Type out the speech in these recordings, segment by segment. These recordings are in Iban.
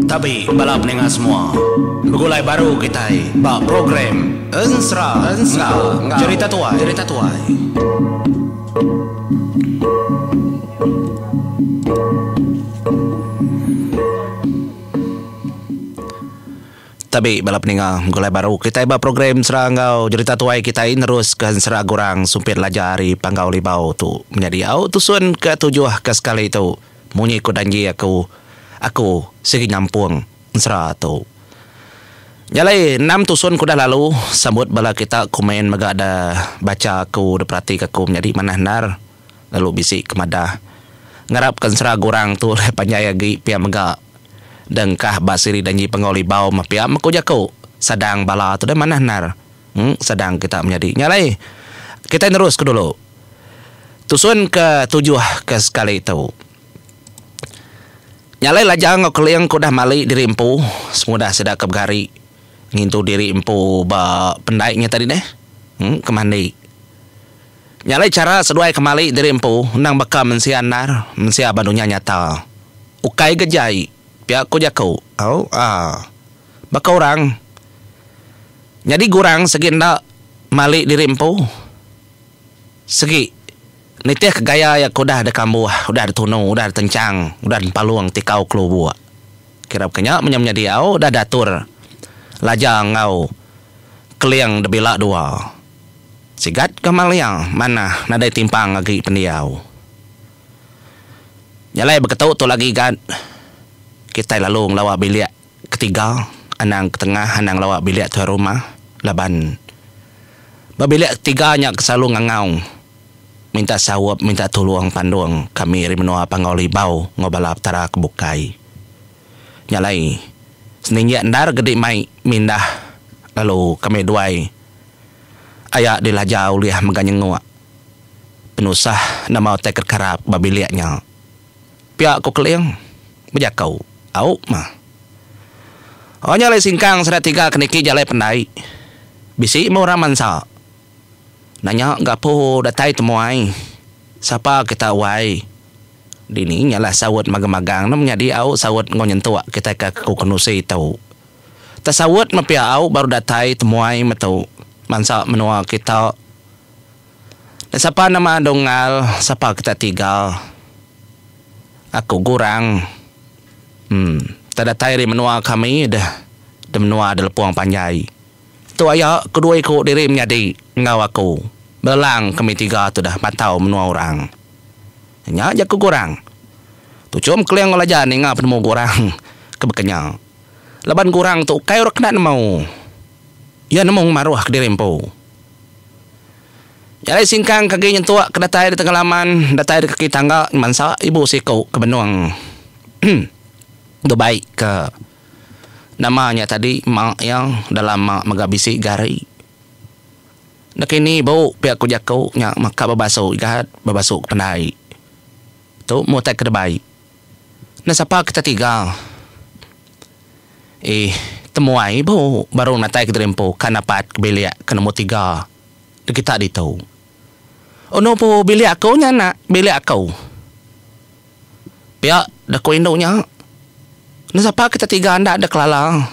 Tabi bala peninga semua. Begulai baru kitai ba program Ensera enggau Jerita Tuai. Jerita Tuai. Tabi bala peninga begulai baru kitai ba program Ensera enggau Jerita Tuai kitai neruska Ensera Gurang Sumpit Laja ari Panggau Libau tu menyadi au tusun ke tujuh ke sekali tu munyi ku danji aku aku sigi nyampung ensera tu. Nya alai enam tusun ke udah lalu sambut bala kita komen mega da bacha aku da peratika aku menyadi manah endar lalu bisi ke madah ngarapka ensera Gurang tu panjai agi pia mega. Dengkah ba siri danji Panggau Libau meh pia meh ku jaku sadang bala tu deh manah endar. Em sadang kita menyadi. Nya alai kitai nerus ke dulu. Tusun ke tujuh ke sekali tu. Nya alai Laja enggau Keling ke udah mali diri empu semudah sida ke begari ngintu diri empu ba pendai nya tadi deh. Em ke mandi. Nya alai chara seduai ke mali diri empu endang baka mensia endar, mensia ba dunya nyata. Ukai ga jai, pia ku jaku. Au aa. Baka orang. Nyadi gurang sigi enda mali diri empu. Sigi nitihka gaya iya ke udah dikambuh, udah ditunu, udah ditenchang, udah dempalung tikau kelubuk. Kira baka nya menya menyadi au udah diatur Laja enggau Keling debila dua. Sigat ke malia manah nadai timpang agi pendiau. Jalai beketu tu lagi gat kitai lalu ngelawa bilik ketiga anang ke tengah anang ngelawa bilik tuai rumah laban ba bilik ketiga nya ke selalu ngangau minta saup minta tulung pandung kami ari menua Panggau Libau enggau bala petara ke bukai. Nya alai seninjik endar gedi mai mindah lalu kami duai. Aya dilajar ulih mega nyenguk penusah nama utai ke kerap ba bilik nya. Pia ku Keling bejaku. Au mah. Oh nya alai singkang sida tiga ke niki jalai pendai. Bisi meh orang mansa. Nanya ga apu datai temuai. Sapa kita wai. Dini nyalah saut magang-magang ne menyadi au saut enggau nyentuk kitai ke ku kenusi tu. Tesaut meh pia au baru datai temuai metu mansa menua kita. Nya sapa nama Donggal sapa kita tiga. Aku Gurang. Em te datai ari menua kami deh de menua de Lepong Panjai. Tu aya kedua iku diri menyadi enggau aku belelang kami tiga tu deh matau menua orang. Nya jaku Gurang. Tuchum Keling enggau Laja ninga penemu Gurang ke baka nya. Laban gurang tu ukai orang kena nemu. Iya nemu ngemaruh kediri empu. Jalai singkang ke agi nyentuk ke datai di tengah laman, datai di kaki tangga mansa ibu siku ke benung bebai ke nama nya tadi mak iya dalam mak mega bisi gari. Nekini ibu pia ku jaku nya maka bebasu igat bebasu ke pendai. Tu meh utai ke debai. Enda sapa kita tiga. Ih, temuai ibu baru natai kediri empu ka napat ke bilik ke nombor tiga di kita ditu. Ono pu bilik aku nya anak, bilik aku. Pia deh ku indu nya. Enda sapa kita tiga enda deh kelala.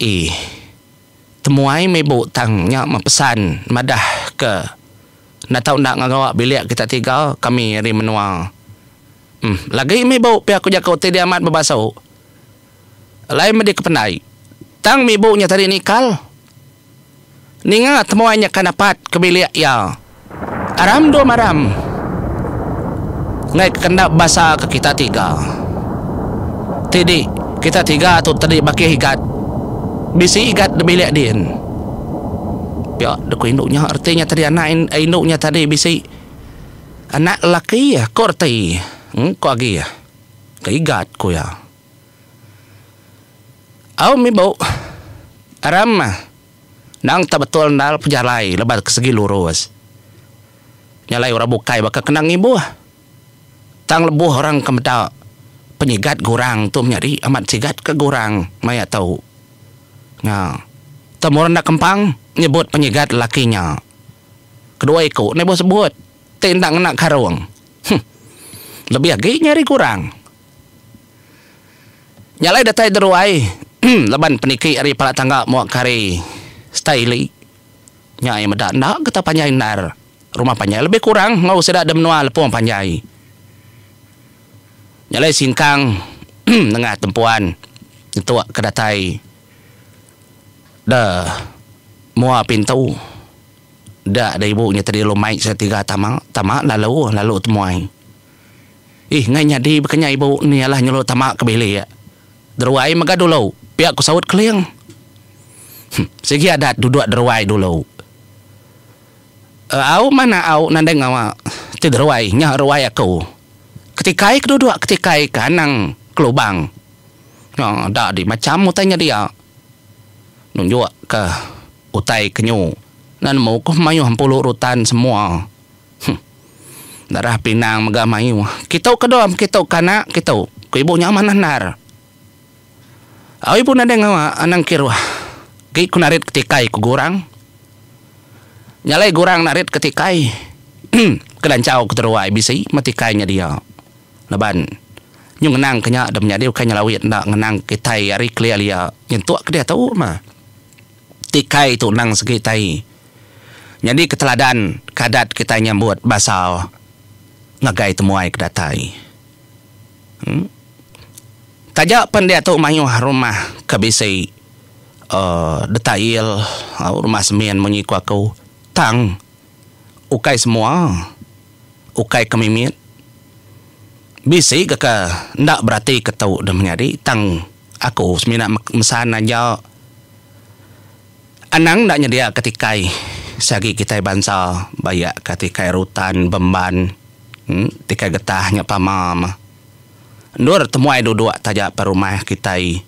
Ih, temuai meh ibu tang nya meh pesan madah ke. Enda tau enda ngaga bilik kita tiga kami ari menua. Em, lagi mih ibu pia ku jaku ti dia amat bebasu. Alai meh dikependai. Tang mih ibu nya tadi nikal. Ninga temuai nya ka napat ke bilik iya. Aram dom aram. Enggai ke kenda bebasa ke kita tiga. Ti di kita tiga tu tadi bakih igat. Bisi igat di bilik din. Pia deka indu nya reti nya tadi anak indu nya tadi bisi anak lelaki ko reti ko agi ke igat ku iya. Au mih bu aram nang tak betul endar pejalai leban ke segi lurus. Nya alai orang bukai baka kena ngibuh tang lebuh orang ke meda penyigat gurang tu menyadi amat sigat ke gurang maya tu. Nya. Temur enda kempang nyebut penyigat lelaki nya. Kedua iku enda ibuh sebut ti enda ngena karung. Lebih agi nya ari kurang. Nya alai datai deruai laban peniki ari pala tangga mua ke hari setai ili. Nya iya meda enda ke tau panjai endar. Rumah panjai lebih kurang enggau sida da menua lepung panjai. Nya alai singkang nengah tempuan nyentuk ke datai da mua pintu. Da da ibu nya tadi lalu mai sida tiga tama, tama lalu lalu temuai. Ih ngai nyadi baka nya ibu ni alah nyelu tama ke bilik. Deruai mega dulu, pia ku saut Keling. Huh, sigi adat duduk deruai dulu. Au manah au nadai ngawa ti deruai nya ruai aku. Ketikai ke duduk ketikai ke anang kelubang. Nya da di macham utai nya dia. Nunjuk ke utai ke nyu. Enda nemu ku mayuh empulu rutan semua. Huh. Darah pinang mega mayuh. Kitu ke dom, kitu ke anak kitu, ku ibu nya manah endar. Au ibu nadai ngawa anang kiruh. Agi ku narit ke tikai ku Gurang. Nya alai Gurang narit ke tikai ke lanchau ke teruai bisi meh tikai nya dia. Laban nyu ngenang ke nya deh menyadi ukai nyelawit enda ngenang kitai ari kelia lia nyentuk ke diatu mah. Tikai tu endang segi tai. Nyadi ke teladan ke adat kitai nyambut basa ngagai temuai ke datai. Em. Taja pen diatu mayuh rumah ke bisi uhh detail rumah semin munyi ku aku tang ukai semua ukai ke mimit bisi ga ke enda berati ke tu deh menyadi tang aku semina mesan aja. Anang enda nyediaka tikai seagi kitai bansa bayaka tikai rutan bemban tikai getah nya pama mah. Endur temuai duduk taja pa rumah kitai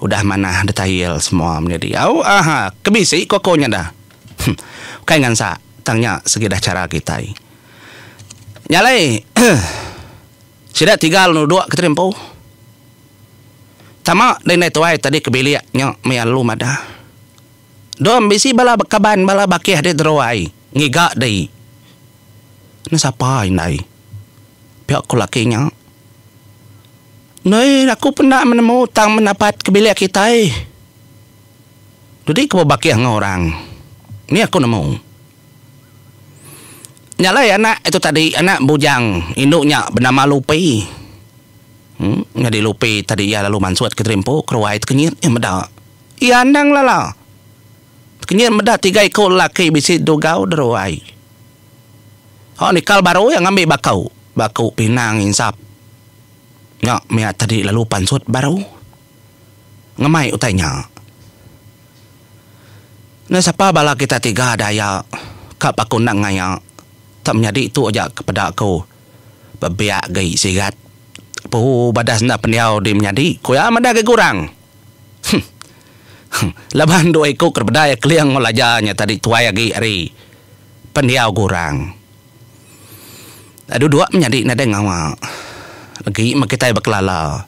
udah manah detail semua menyadi au aha ke bisi ko ko nya dah. Ukai ngansa tang nya segi dah chara kitai. Nya alai sida tiga lalu duduk ke empu. Tama deh indai tuai tadi ke bilik nya maya lalu madah. Dom bisi bala kaban bala bakih deh teruai ngiga deh. Ne sapa indai? Pia ku laki nya. Ndai aku penda menemu tang menapat ke bilik kitai. Dudi ke bebakih enggau orang. Ni aku nemu. Nya alai anak itu tadi anak bujang indu nya benama Lupi. Nyadi Lupi tadi iya lalu mansut ke terimpu keruai tekenyit iya meda. Iya endang lala. Tekenyit meda tiga iku lelaki bisi dugau deruai. Hok nikal baru iya ngambi baku. Baku pinang insap. Nya mia tadi lalu pansut baru ngemai utai nya. Enda sapa bala kita tiga daya ka paku enda ngaya tak menyadi tu aja ke peda aku. Bebiak agi sigat. Puhu badas enda pendiau di menyadi, ku iya madah agi gurang. Huh. Laban dua iku ke peda iya Keling enggau Laja nya tadi tuai agi ari pendiau gurang. Duduk menyadi nadai ngawa. Agi meh kitai bekelala.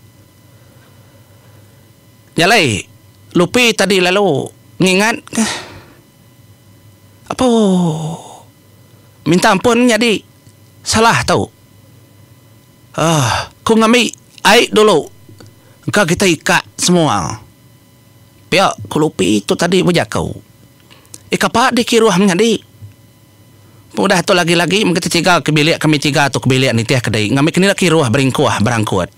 Nya alai Lupi tadi lalu ngingat ka. Apo. Minta ampun nyadi salah tu. Uhh ku ngambi ai dulu engka kita ikak semua. Pia ku Lupi tu tadi bejaku. Eh kapa dikiruh menyadi. Pengudah tu lagi-lagi mega tetiga ke bilik kami tiga tu ke bilik nitih ke dei ngambi ke nila kiruh beringkuh berangkut.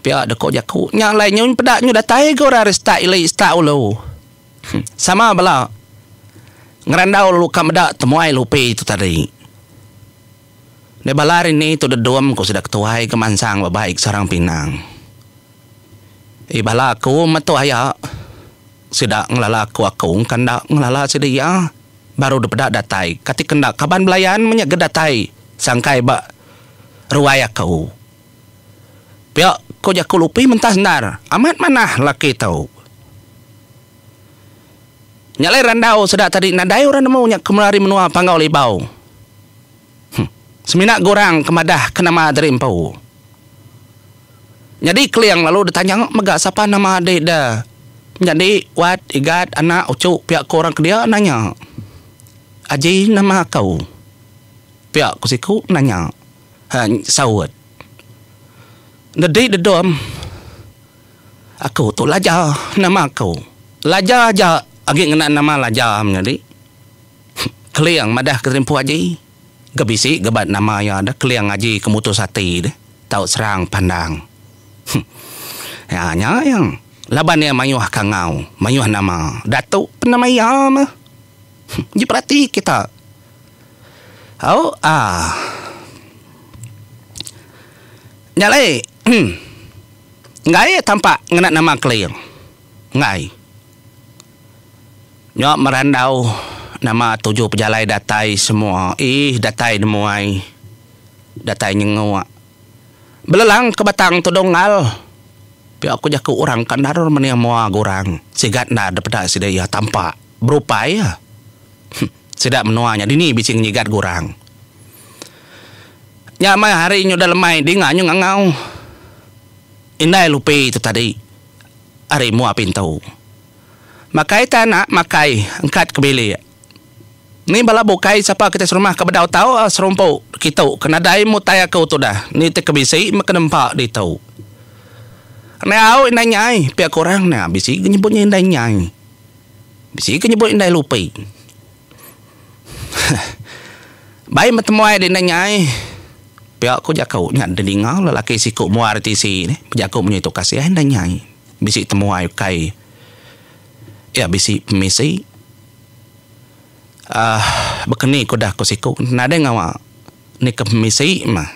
Pia deka jaku nya alai nyu peda nyu datai ga orang ari setak ili setak ulu. Sama bela ngerandau lalu ka meda temuai lupi tu tadi. Deh bala hari ni tu dedum ku sida ketuai ke mansang ba baik sarang pinang. Eh bala aku metu aya sida ngelala aku aku engka enda ngelala sida iya baru dep peda datai kati ke enda kaban belayan meh nya ga datai sangkai ba ruai aku. Pia ko jaku Lupi mentas endar. Amat manah laki tu. Nya alai randau sida tadi nadai orang nemu nya ke ari menua Panggau Libau. Huh. Semina gurang ke madah ke nama diri empu. Nyadi Keling lalu ditanya mega sapa nama adi de. Nyadi Wat, Igat, anak, uchu pia ko orang ke dia nanya. Aji nama aku. Pia ko siku nanya. Saut. Dedi dedom. Aku tu Laja nama aku. Laja aja agi ngena nama Laja menyadi. Keling madah ke Rimpu Aji. Ga bisi ga ba nama iya dah Keling Aji ke mutus ati deh tau serang pandang. Ya nya iya laban iya mayuh kangau mayuh nama Datuk pen nama iya meh. Ji perati kita. Au ah. Nya alai enggai tampak ngena nama Keling. Enggai. Nya merandau nama tuju pejalai datai semua ih datai nemuai datai nyenguk. Belelang ke batang tudung ngal. Pia ku jaku orang ka endar mening mua gurang sigat endar dipeda sida iya tampak berupai iya. Sida menua nya dini bisi ngenyigat gurang. Nya meh hari nyudah lemai dinga nyu ngangau. Indai lupi tu tadi ari mua pintu. Makai ta anak makai engkat ke bilik. Ni bala bukai sapa kitai serumah ke bedau tau serumpu kitu ke nadai mutai aku tu dah ni ti ke bisi meh ke nempa ditu. Endai au indai nyai pia ku orang nya bisi ke nyebut nya indai nyai. Bisi ke nyebut indai lupi. Bai meh temuai dek indai nyai. Pia ku jaku nya didinga lelaki siku mua ari tisi neh bejaku munyi tu kasih indai nyai bisi temuai ukai iya bisi pemisi uhh bekeni ku dah ku siku nadai ngawa ni ke pemisi mah.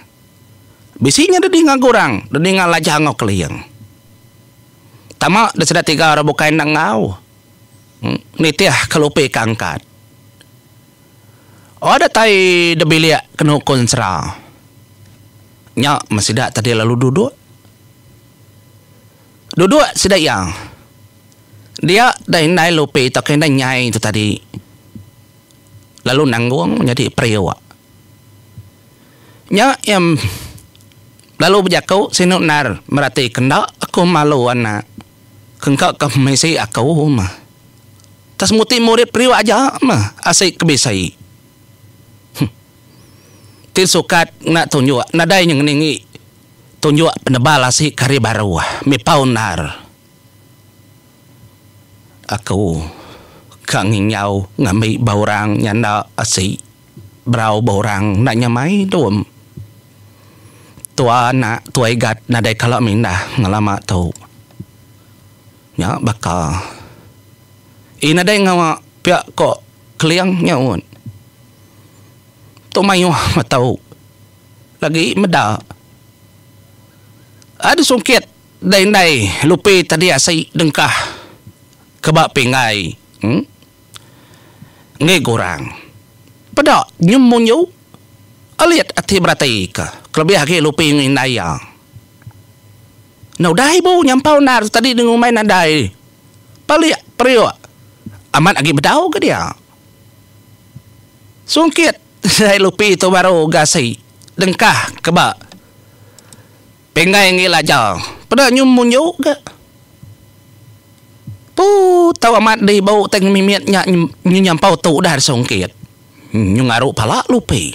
Bisi nya didinga gurang didinga laja enggau keling. Tama da sida tiga orang bukai enda enggau nitih ke lupi ke angkat. Oh datai da bilik kenu ku ensera. Nya meh sida tadi lalu duduk. Duduk sida iya. Dia da indai lupi tauka indai nyai tu tadi lalu nanggung nyadi periuk. Nya iya lalu bejaku sinu endar merati ke enda aku malu anak. Kengka ke pemisi aku mah. Tas muti murid periuk aja meh asi ke bisi. Huh. Ti sukat ngena tunjuk nadai nya ngeningi tunjuk penebal asi ke hari baru mipau endar. Aku ka nginjau ngambi ba orang nyanda asi berau ba orang enda nyamai dum. Tua anak tua igat nadai kala mindah ngelama tu. Nya baka. Ii nadai ngawa pia ko Keling nyaut. Tu mayuh metu lagi meda. Ada sungkit dai indai lupi tadi asi dengkah ke ba pinggai uhh enggai gurang. Peda nyum munju alit ati berati ka kelebih agi lupi enggau indai iya. Enda udah ibu nyampau endar tadi ne ngumbai nadai. Palik periuk amat agi bedau ga dia. Sungkit dai lupi tu baru ga asi dengkah ke ba pinggai enggi laja peda nyu munju ga. Puu tau amat deh ibu tai ngemimit nya nyu nyampau tu udah sungkit. Nyu ngaru pala lupi.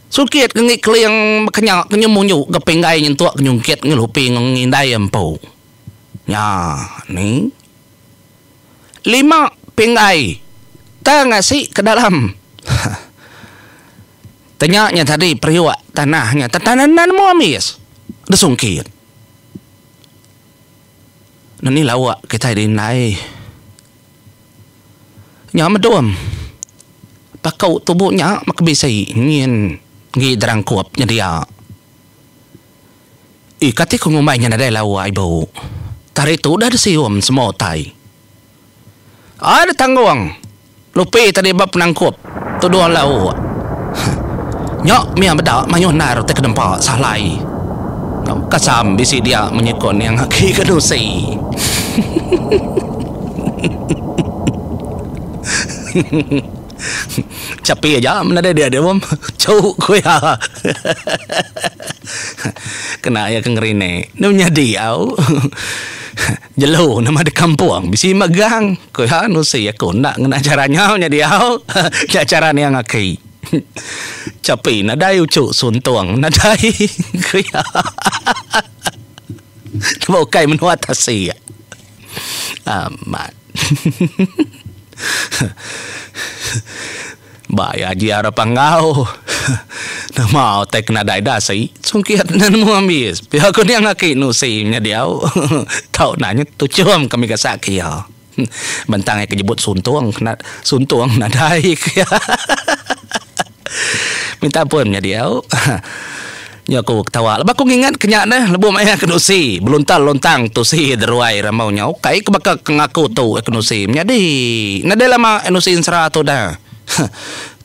Sungkit ke ngi keling baka nya ke nyu munju ke pinggai nyentuk ke nyungkit ngelupi enggau ngindai empu. Nya ni. Lima pinggai tang asi ke dalam. Tenya nya tadi periuk tanah nya tetan enda nemu ambis desungkit. Neni lauk kitai dindai. Nya medum. Paku tubu nya meh ke bisi nyin enggi derangkup nyedia. Ih kati ku ngumbai nya nadai lawa ibu. Tari tu udah disium semua utai. Ai ditanggung lupi tadi ba penangkup tudung lauk. Nya mih meda mayuh endar utai ke nempa salai. Kasam bisi dia menyekon niang agi ke nusi. Chapi aja meh nadai dia dia bom. Chuk ku iya. Kena iya ke ngerinek. Enda menyadi au. Jelu nama di kampung bisi megang ku iya nusi aku enda ngena chara nya menyadi au. Nya chara niang aki. Chapi nadai uchu suntung nadai ku iya. Ba ukai menua tasik. Amat. Ba iya aji arap enggau. Nama utai ke nadai da si sungkit enda nemu ambis. Pia ku niang aki nusi nya diau. Tau nanya tuchum kami gasak ke iya. Bentang iya ke nyebut suntung kena suntung nadai ke iya. Minta ampun nya diau. Nya aku ketawa lebuh aku ngingat ke nya neh lebuh maya ke nusi belunta luntang tusi deruai rambau nya ukai ke baka ke ngaku tu ke nusi menyadi nadai lama nusi ensera tu dah.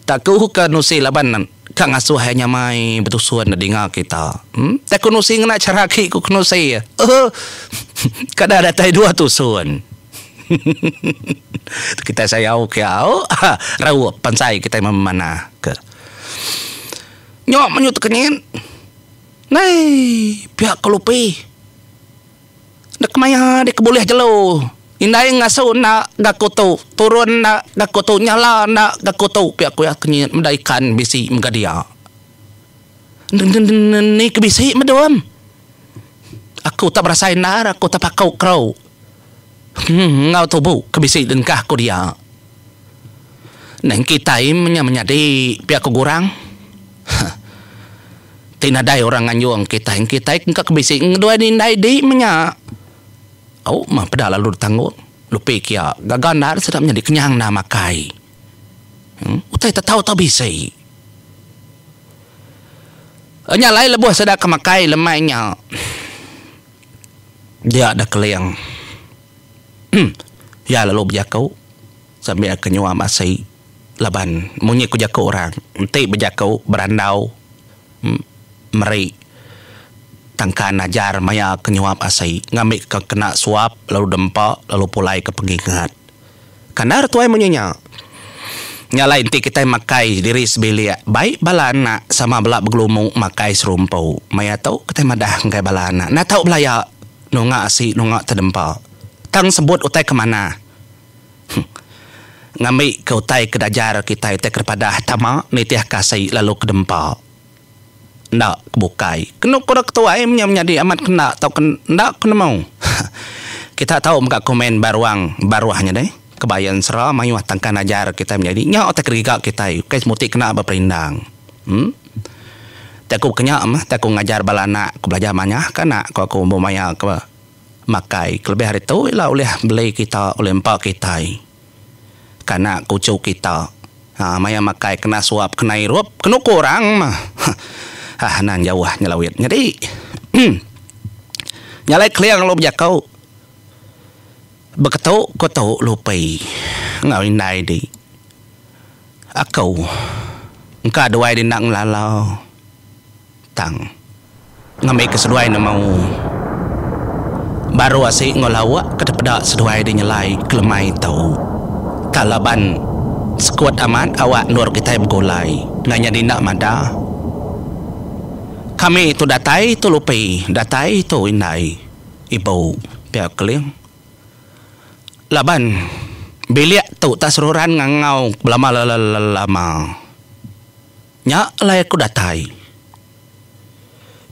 Tak ku ke nusi laban ka ngasuh iya nyamai betusun dinga kita. Tak ku nusi ngena chara agi ku ke nusi. Uhh kada datai dua tusun. Kitai sayau ke au raup pansai kitai memanah ke. Nyok menyut tekenyit. Nai pia ke lupi. Dek maya dek bulih jelu. Indai ngasu enda ga ku tu, turun enda ga ku tu, nyala enda ga ku tu pia ku iya kenyit meda ikan bisi mega dia. Ni ke bisi medom. Aku tak berasai endar aku tak paku kerau. Enggau tubu ke bisi dengkah ku dia. Neng kitai menya menyadi pia ku Gurang. Huh. Ti nadai orang nganjung kitai kitai engka ke bisi ngeduai indai di menya. Au mah peda lalu ditanggung lupi kia gaga endar sida menyadi kenyang enda makai. Huh utai tetau tau bisi. Nya alai lebuh sida ke makai lemai nya dia deh keling. Iya lalu bejaku. Sambil ke nyuam asi laban munyi ku jaku orang enti bejaku berandau meri tangkan ajar maya ke nyuap asi ngambika kena suap lalu dempa lalu pulai ke pengingat. Kandar tuai munyi nya. Nya alai enti kitai makai diri sebilik bai bala anak sama bela begelumu makai serumpu. Maya tu kitai madah ngagai bala anak enda tau belaya nunga asi nunga tedempa tang sebut utai ke manah. Ngambi ke utai ke dajar kitai utai ke dipadah tama nitih ke asi lalu ke dempa. Enda ke bukai. Kenu ku orang ketuai menya menyadi amat ke enda tauka enda ke nemu. Kita tau mega komen ba ruang baruh nya deh. Kebayan sera mayuh tangkan ajar kitai menyadi nya utai ke digiga kitai ukai semuti kena beperindang. Em. Ti aku ke nya meh ti aku ngajar bala anak ku belajar manyah ke anak ku aku empu maya ke. Makai kelebih ari tu ila ulih beli kita ulih empa kitai. Kana kuchu kita. Ha maya makai kena suap kena irup kenu ku orang mah. Hah anang jauh nyelawit nyadi. Nya alai keling lalu bejaku beketu ku tu lupi enggau indai di. Aku engka duai di enda ngelala. Tang. Ngambika seduai nemu. Baru asi enggau lauk ke dipeda seduai di nyelai kelemai tu. Tang laban sekut amat awak endur kitai begulai enggai nyadi enda madah. Kami tu datai tu lupi, datai tu indai, ibu, pia Keling. Laban bilik tu tak seruran ngangau belama-lama. Nya alai aku datai.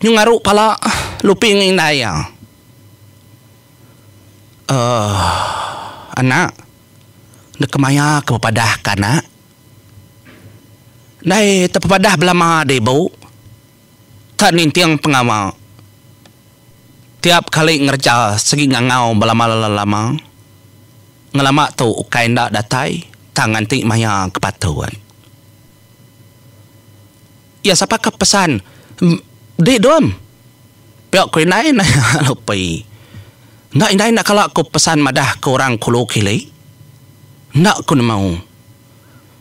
Nyu ngaru pala lupi enggau indai iya. Uhh anak, deka maya ke bepadah ka anak. Ndai tepepadah belama deh ibu. Tak ninting pengawa. Tiap kali ngereja sigi ngangau belama-lama. Ngelama tu ukai enda datai tang nganti maya ke patut. Iya sapa ke pesan di dom. Pia ku indai nanya Lupi. Enda indai enda kala ku pesan madah ke orang kulu kili. Enda ku nemu.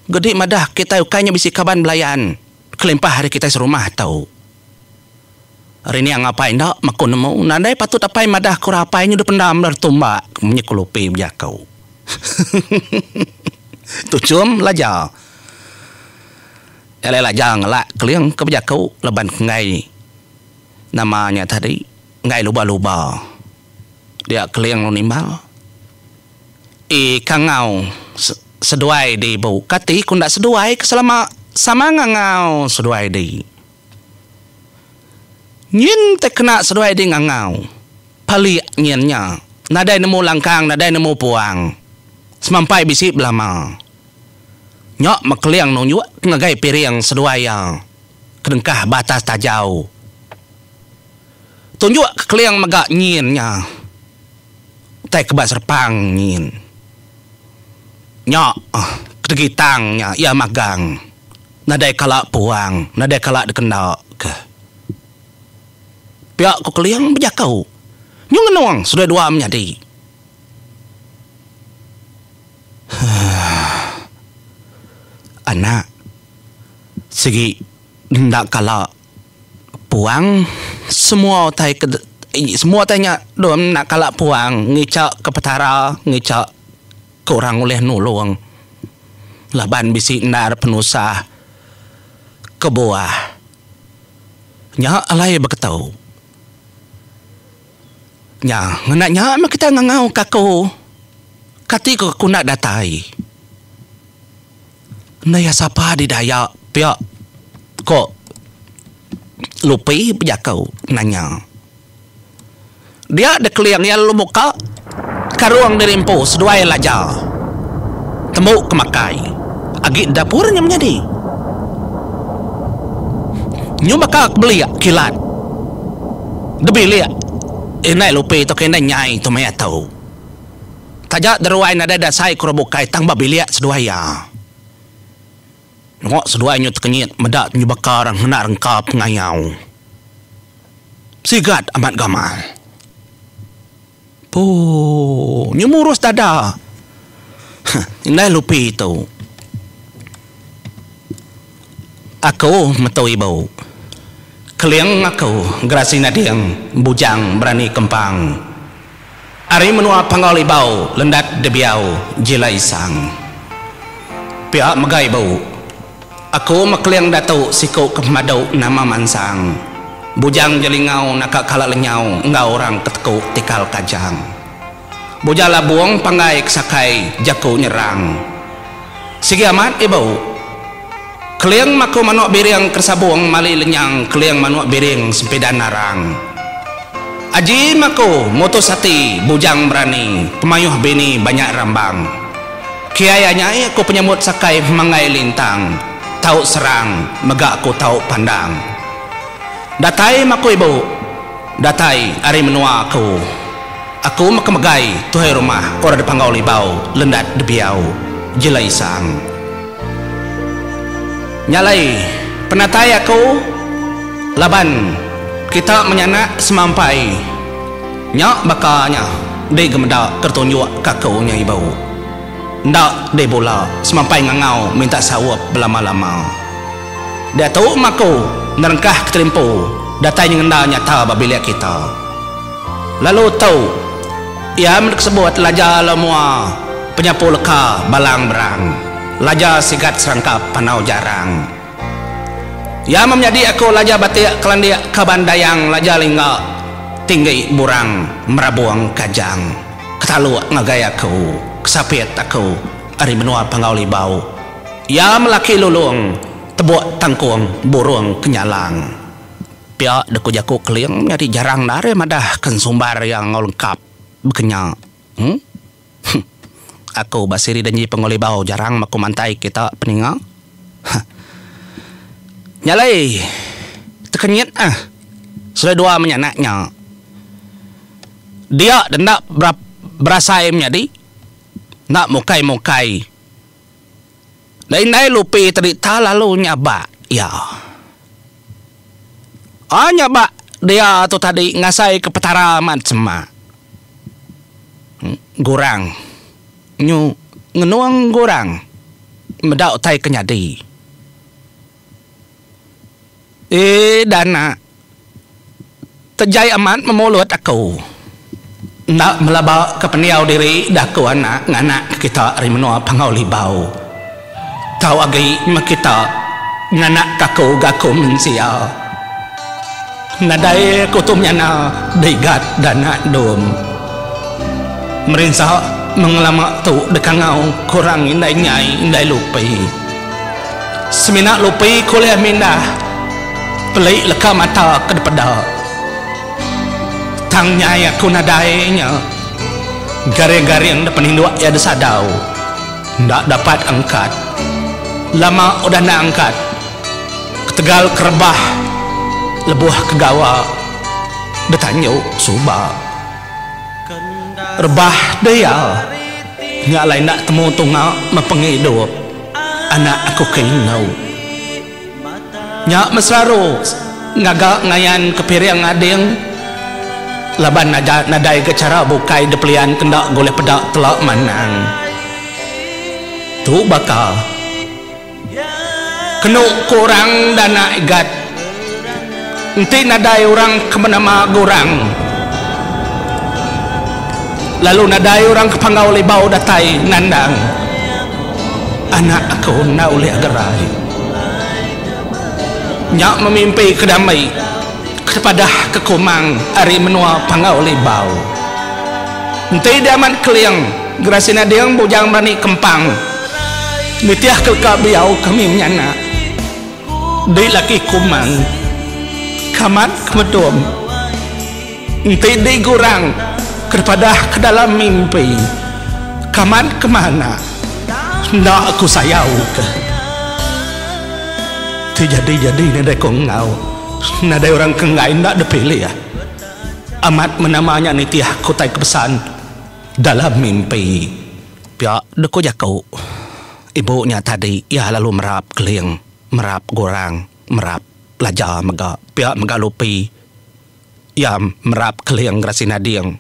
Gedi madah kitai ukai nya bisi kaban belayan kelimpah ari kitai serumah tu. Ari niang apai enda meh ku nemu. Nadai patut apai madah ke orang apai nya dipendam bala tumbak munyi ku Lupi bejaku. Tuchum Laja. Alai Laja ngelak Keling ke bejaku laban ke enggai nama nya tadi enggai luba-luba. Dia Keling lalu nimbal. Ii kangau seduai di ibu. Kati ku enda seduai ke selama. Sama ngangau seduai di. Nyin te kena seduai di ngangau. Palik nyin nya. Nadai nemu langkang nadai nemu puang. Semampai bisi belama. Nya mekeling nunjuk ngagai piring seduai iya kedengkah ba atas tajau. Tunjuk ke keling mega nyin nya. Utai ke ba serepang nyin. Nya kedegitang nya iya magang. Nadai kala puang, nadai kala dikenda ke. Pia ku Keling bejaku. Nyu ngenung seduai dua menyadi. Anak sigi enda kala puang semua utai ke semua utai nya dom enda kala puang ngicha ke petara ngicha ke orang ulih nulung laban bisi endar penusah kebuah nya alai beketu. Nya, ngena nya meh kita ngangau ka aku. Kati ko aku enda datai. Enda iya sapa di daya pia ko Lupi bejaku nanya. Dia dikeling iya lalu muka karung diri empu seduai Laja. Tembu ke makai agi dapur nya menyadi. Nyu baka ke belik kilat debilik indai lupi tauka indai nyai tu maya tu. Taja deruai nadai dasai ke orang bukai tang ba bilik seduai iya. Nyuak seduai nyu tekenyit meda nyu baka orang ngena rengka pengayau. Sigat amat gamal. Pooh, nyu murus dada. Huh, indai lupi tu. Aku metu ibu. Keling aku Gerasi Nading Bujang Berani Kempang. Ari menua Panggau Libau Lendat Debiau Jila Isang. Pia mega ibu. Aku mekeling datu siku ke pemadu nama mansang. Bujang jelingau naka kala lenyau enggau orang ke teku tikal kajang. Bujang labung panggai ke sakai jaku nyerang. Sigi amat ibu. Keling maku manuk biring keresabung mali lenyang keling manuk biring sempidan arang. Aji maku mutus ati bujang berani pemayuh bini banyak rambang. Kiai anyai aku penyambut sakai manggai lintang tau serang mega aku tau pandang. Datai maku ibu datai ari menua aku. Aku meka megai tuhai rumah orang di Panggau Libau Lendat Debiau Jila Isang. Nya alai penatai aku laban kita menyanak semampai nya baka nya di gemeda ketunjuk ka aku nya ibu. Enda di bula semampai ngangau minta saup belama-lama. Diatu meh aku nerengkah keterimpu datai nyengenda nyata ba bilik kita. Lalu tu iya meh disebut Laja Lemua Penyapu Leka Balang Berang, Laja Sigat Serangkap Panau Jarang. Iya meh menyadi aku Laja Batik Kelandik Kaban Dayang Laja Lingga Tinggi Burang Merabung Kajang Ketaluk ngagai aku Kesapit aku ari menua Panggau Libau. Iya melaki Lulung Tebuk Tangkung Burung Kenyalang. Pia deka jaku Keling menyadi jarang enda ari madah ke ensumbar iya enggau lengkap bekenya. Huh. Aku ba siri danji Panggau Libau jarang maku mantai kita peninga. Huh. Nya alai tekenyit ah seduai dua menyanak nya. Dia denda berasai menyadi enda mukai-mukai. Dai indai lupi tadi ta lalu nyabak iya. A nyabak dia tu tadi ngasai ke petara amat semak. Gurang nyu ngenung gurang meda utai ke nyadi. Ee dana. Tejai amat memulut aku. Enda melaba ke pendiau diri dah aku anak nganak ke kita ari menua Panggau Libau. Tau agi meh kita nganak ke aku ga aku mensia. Nadai aku tu menyana digat danak dum. Merinsa mengelama tu deka ngau kurang indai nyai indai lupi. Semina lupi ke ulih mindah peli leka mata ke dipeda. Tang nyai aku nadai nya. Garing-garing da peninduk iya disadau. Enda dapat angkat. Lama udah enda angkat. Ketegal ke rebah lebuh ke gawa ditanju suba. Rebah deh iya. Nya alai enda temu tunga mepengidup anak aku ke indu. Nya meselaru ngaga ngayan ke piring ading laban nadai ga chara bukai dipelian ke enda goleh peda tela manang. Tu baka kenu ku orang dana igat enti nadai orang ke benama Gurang lalu nadai orang ke Panggau Libau datai nandang. Anak aku enda ulih gerai. Nya memimpi ke dami ke padah ke Kumang ari menua Panggau Libau. Enti dia amat keling, Gerasi Nading Bujang Berani Kempang nitih ke leka biau kami menyanak di laki Kumang kamat ke Medom. Enti di gurang ke dipadah ke dalam mimpi kamat ke mana enda aku sayau ke. Ti jadi jadi nadai ko enggau nadai orang ke enggai enda dipilih. Amat menama nya nitih ke utai ke pesan dalam mimpi. Pia deh ko jaku ibu nya tadi iya lalu merap keling merap gurang merap laja mega pia mega lupi. Iya merap Keling Gerasi Nading.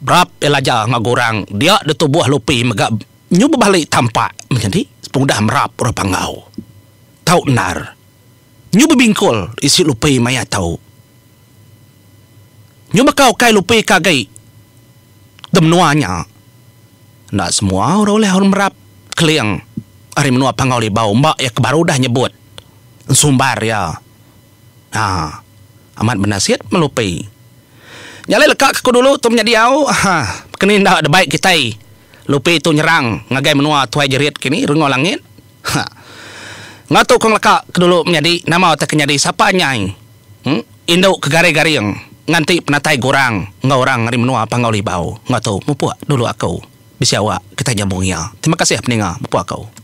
Berap iya laja enggau Gurang dia ditubuh Lupi mega nyu bebali tampak menyadi sepengudah merap orang Panggau. Tau endar. Nyu bebingkul isi Lupi maya tu. Nyu baka ukai Lupi ke agi de menua nya. Enda semua orang ulih orang merap Keling ari menua Panggau Libau emba iya ke baru udah nyebut ensumbar iya. Ha. Amat benasit melupi. Nya alai leka ke ku dulu tu menyadi au. Ha. Keni enda debai kitai lupi tu nyerang ngagai menua Tuai Jerit kini Rengo Langit. Ha. Enggau tu ku ngeleka ke dulu menyadi nama utai ke nyadi sapa nyai. Em. Indu ke garing-garing nganti penatai gurang enggau orang ari menua Panggau Libau. Enggau tu mupuk dulu aku. Bisi awak kitai nyambung iya. Terima kasih peninga mupuk aku.